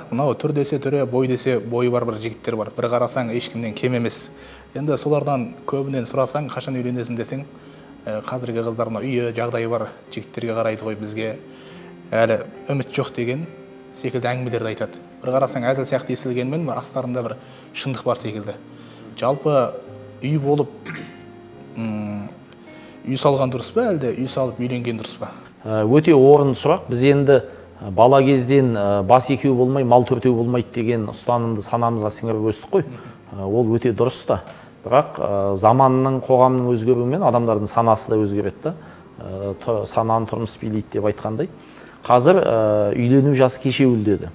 Мынау түр десе түрі, бой десе бойы бар бір жігіттер бар. Бір қарасаң ешкімнен кем емес. Енді солардан көбінен сұрасаң, қашан үйленесің десең, қазіргі қыздар мына үйі, жағдайы бар жігіттерге қарайды ғой, бізге әлі үміт жоқ деген секілді әңгімелерді айтады. Бір қарасаң әзіл сияқты естілгенмен астарында бір шындық бар секілді. Жалпы үй болып үй салған дұрыс па, әлде үй салып үйленген дұрыс па? Өте орынды сұрақ. Біз енді бала кезден бас екеу болмай, мал төртеу болмайды деген ұстанымды санамызға сіңіріп өстік қой. Ол өте дұрыс та. Бірақ заманның, қоғамның өзгеруімен адамдардың санасы да өзгереді да. Сананы тұрмыс билейді деп айтқандай. Қазір үйлену жасы кешеуілдеді.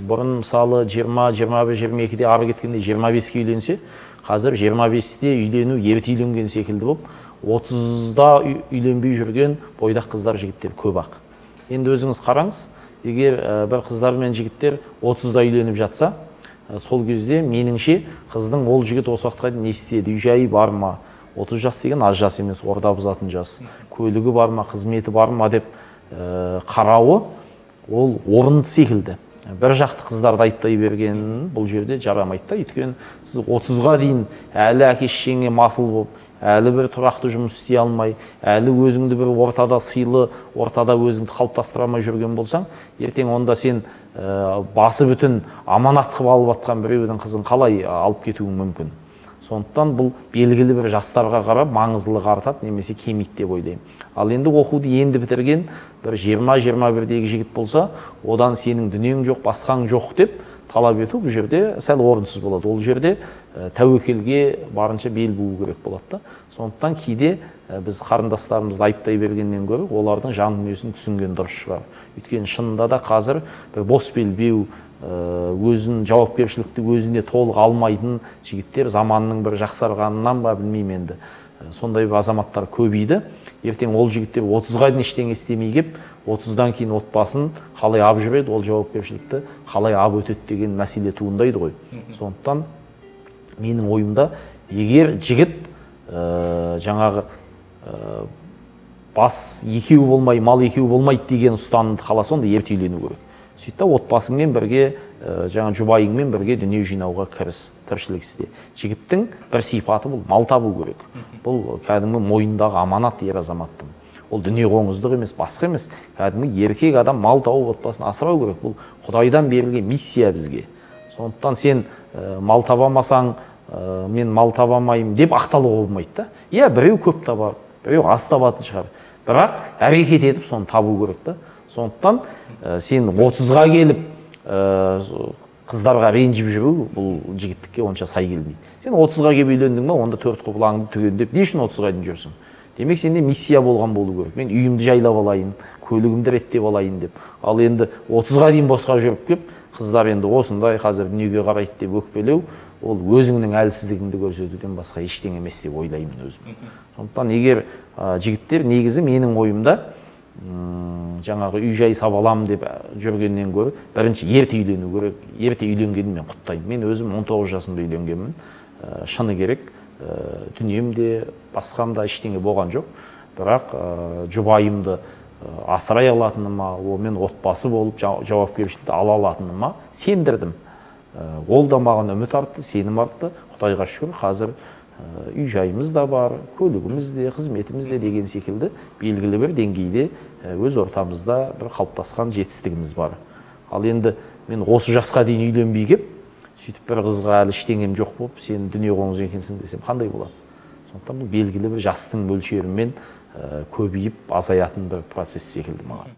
Бұрын мысалы 20, 21, 22-де ары кеткенде 25-ке үйленсе, қазір 25-те үйлену ерте үйленген секілді болып, 30-да үйленбей жүрген бойдақ қыздар, жігіттер көп ақ. Енді өзіңіз қараңыз, егер бір қыздар мен жігіттер 30-да үйленіп жатса, сол кезде меніңше қыздың ол жігіт осы уақытқа дейін не істеді, үй жайы бар ма, 30 жас деген аз жас емес, орда бұзатын жас, көлігі бар ма, қызметі бар ма деп қарауы ол орынды секілді. Бір жақты қыздарды айыптай берген бұл жерде жарамайды да, өйткені сіз 30-ға дейін әлі әке шешеңе масыл болып, әлі бір тұрақты жұмыс істей алмай, әлі өзіңді бір ортада сыйлы, ортада өзіңді қалыптастыра алмай жүрген болсаң, ертең онда сен басы бүтін аманат қылып алып атқан біреудің қызын қалай алып кетуің мүмкін? Сондықтан бұл белгілі бір жастарға қарап маңыздылығы артады немесе кемиді деп ойлаймын. Ал енді оқуды енді бітірген бір 20-21-дегі жігіт болса, одан сенің дүниең жоқ, басқаң жоқ деп талап ету бұл жерде сәл орынсыз болады. Ол жерде тәуекелге барынша бел буу керек болады да. Сондықтан кейде біз қарындастарымызды айыптай бергеннен гөрі олардың жан дүниесін түсінген дұрыс шығар. Өйткені шынында да қазір бір бос белбеу, өзін жауапкершілікті өзіне толық алмайтын жігіттер заманның бір жақсарғанынан ба білмеймін енді. Сондай бір азаматтар көбейді. Ертең ол жігіттер 30-ға дейін ештеңе істемей кеп, 30-дан кейін отбасын қалай ап жүреді, ол жауапкершілікті қалай ап өтеді деген мәселе туындайды ғой. Сондықтан менің ойымда, егер жігіт жаңағы бас екеу болмай, мал екеу болмайды деген ұстанымды қаласа, онда ерте үйлену керек. Сөйтті да отбасыңмен бірге, жаңа жұбайыңмен бірге дүние жинауға кіріс, тіршілік істе. Жігіттің бір сипаты бұл мал табу керек. Бұл кәдімгі мойнындағы аманат ер азаматтың. Ол дүние қоңыздық емес, басқа емес. Кәдімгі еркек адам мал тауып отбасын асырау керек. Бұл Құдайдан берілген миссия бізге. Сондықтан сен мал таба алмасаң, мен мал таба алмаймын деп ақталуға болмайды да. Иә, біреу көп табар, біреу аз табатын шығар. Бірақ әрекет етіп соны табу керек та. Сондықтан сен 30-ға келіп қыздарға ренжіп жүру бұл жігіттікке онша сай келмейді. Сен 30-ға келіп үйлендің ба, онда төрт құбылаңды түгендеп не үшін 30-ға дейін жүрсің? Демек сенде миссия болған болу керек. Мен үйімді жайлап алайын, көлігімді реттеп алайын деп. Ал енді 30-ға дейін босқа жүріп кеп, қыздар енді осындай қазір дүниеге қарайды деп өкпелеу, ол өзіңнің әлсіздігіңді көрсетуден басқа ештеңе емес деп ойлаймын өзім. Сондықтан егер жігіттер негізі менің ойымда жаңағы үй жай сабалам деп жүргеннен гөрі бірінші ерте үйлену керек. Ерте үйленгенін мен құптаймын. Мен өзім 19 жасымда үйленгенмін. Шыны керек, дүнием де басқам да ештеңе болған жоқ. Бірақ жұбайымды асырай алатыныма, онымен отбасы болып жауапкершілікті ала алатыныма сендірдім. Ол да маған үміт артты, сенім артты. Құдайға шүкір, қазір үй жайымыз да бар, көлігіміз де, қызметіміз де деген секілді белгілі бір деңгейде өз ортамызда бір қалыптасқан жетістігіміз бар. Ал енді мен осы жасқа дейін үйленбей кеп, сөйтіп бір қызға әлі ештеңем жоқ болып, сен дүние қоңыз екенсің десем қандай болады? Сондықтан бұл белгілі бір жастың мөлшерімен көбейіп азаятын бір процесс секілді маған.